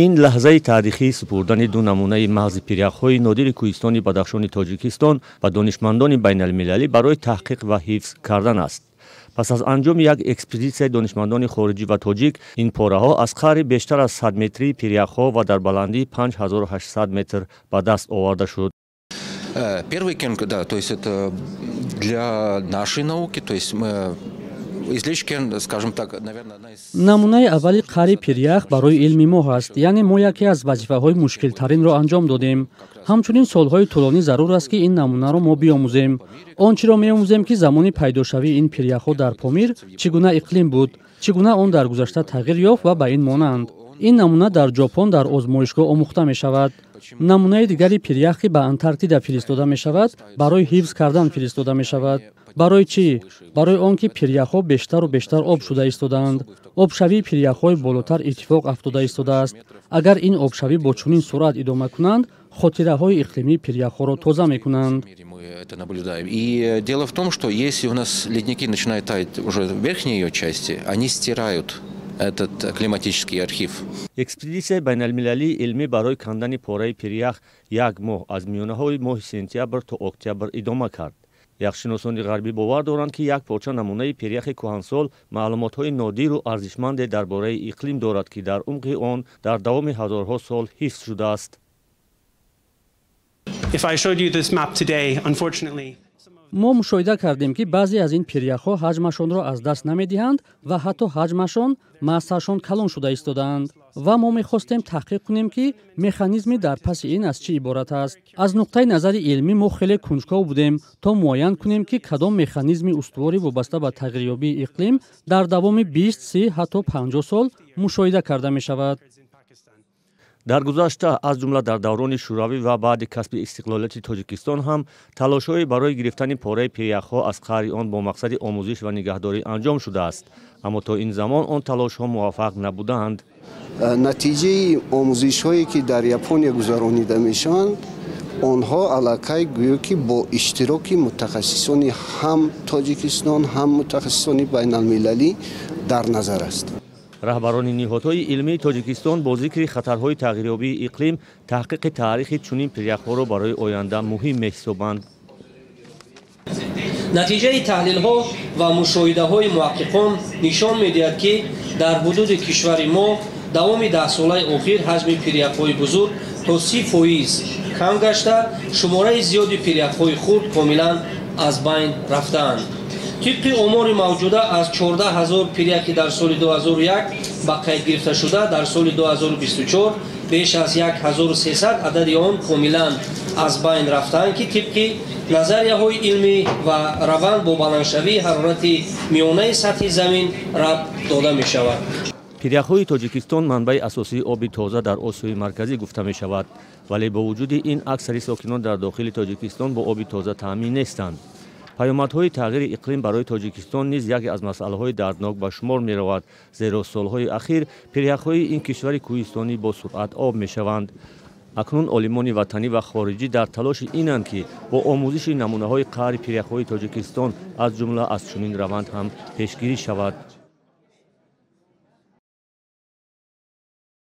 Ин лаҳзаи таърихии супурдани ду намунаи мағзи пиряхҳои нодири кӯҳистони Бадахшони Тоҷикистон ба донишмандони байналмилалӣ барои таҳқиқ ва ҳифз кардан аст. Пас аз анҷоми як экспедитсияи донишмандони хориҷӣ ва тоҷик, ин пораҳо аз қаъри бештар аз 100 метрии пиряхҳо ва дар баландии 5800 метр ба даст оварда шуд. Первый керн, да, то есть это для нашей науки, то есть мы извлечь керн, скажем так, наверное, одна из. Намунаи аввали қаъри пирях барои илми мо ҳаст, яъне мо яке аз вазифаҳои мушкилтаринро анҷом додем. Ҳамчунин солҳои тӯлонӣ зарур аст, ки ин намунаро мо биомӯзем. Он чиро меомӯзем, ки замони пайдошавии ин пиряхҳо дар Помир чӣ гуна иқлим буд, чӣ гуна он дар гузашта тағйир ёфт ва ба ин монанд. Ин намуна дар Ҷопон дар озмоишгоҳ омӯхта мешавад. Намунаи дигари пирях, ки ба Антарктида фиристода мешавад, барои ҳифз кардан фиристода мешавад. Барои чӣ? Барои он ки пиряхҳо бештару бештар об шуда истодаанд. Обшавии пиряхҳои болотар иттифоқ афтода истодааст. Агар ин обшавӣ бо чунин суръат идома кунанд, хотираҳои иқлимии пиряхҳоро тоза мекунанд. Это наблюдаем. И дело в том, что если у нас ледники начинают таять уже в верхней ее части, они стирают этот климатический архив. Экспедитсияи байналмилалии илмӣ барои кандани пораи пирях як моҳ, аз миёнаҳои моҳи сентябр то октябр, идома кард. Яхшиносони ғарбӣ бовар доранд, ки як порча намунаи пиряхи кӯҳансол маълумотҳои нодиру арзишманде дар бораи иқлим дорад, ки дар умқи он дар давоми ҳазорҳо сол ҳифз шудааст. If I showed you this map today, unfortunately, Мо мушоҳида кардем, ки баъзе аз ин пиряхҳо ҳаҷмашонро аз даст намедиҳанд ва ҳатто ҳаҷмашон, массашон калон шуда истодаанд. Ва мо мехостем таҳқиқ кунем, ки механизми дар паси ин аз чӣ иборат аст. Аз нуқтаи назари илмӣ мо хеле кунҷков будем, то муайян кунем, ки кадом механизми устувори вобаста ба тағйирёбии иқлим дар давоми 20, 30, ҳатто 50 сол мушоҳида карда мешавад. Дар гузашта, аз ҷумла дар даврони Шӯравӣ ва баъди касби истиқлолияти Тоҷикистон ҳам, талошҳое барои гирифтани пораи пиряхҳо аз қаъри он бо мақсади омӯзиш ва нигаҳдорӣ анҷом шудааст, аммо то ин замон он талошҳо муваффақ набудаанд. Натиҷаи омӯзишҳое, ки дар Япония гузаронида мешаванд, онҳо аллакай гӯё ки бо иштироки мутахассисони ҳам Тоҷикистон, ҳам мутахассисони байналмилалӣ дар назар аст. Раҳбарони ниҳодҳои илмии Тоҷикистон бо зикри хатарҳои тағйирёбии иқлим таҳқиқи таърихи чунин пиряхҳоро барои оянда муҳим меҳисобанд. Натиҷаи таҳлилҳо ва мушоҳидаҳои муҳаққиқон нишон медиҳад, ки дар ҳудуди кишвари мо давоми даҳсолаи охир ҳаҷми пиряхҳои бузург то 30% кам гашта, шумораи зиёди пиряхҳои хурд комилан аз байн рафтаанд. Тибқи омори мавҷуда, аз 14 ҳазор пиряхи дар соли 2001 ба қайд гирифташуда, дар соли 2024 беш аз 1300 адади он комилан аз байн рафтаанд, ки тибқи назарияҳои илмӣ ва раванд бо баландшавии ҳарорати миёнаи сатҳи замин рабт дода мешавад. Пиряхҳои Тоҷикистон манбаи асосии оби тоза дар Осиёи Марказӣ гуфта мешавад, вале бо вуҷуди ин аксари сокинон дар дохили Тоҷикистон бо оби тоза таъмин нестанд. Паёмадҳои тағйири иқлим барои Тоҷикистон низ яке аз масъалаҳои дарднок ба шумор меравад, зеро солҳои ахир пиряхҳои ин кишвари кӯҳистонӣ бо суръат об мешаванд. Акнун олимони ватанӣ ва хориҷӣ дар талоши инанд, ки бо омӯзиши намунаҳои қаъри пиряхҳои Тоҷикистон, аз ҷумла аз чунин раванд ҳам пешгирӣ шавад.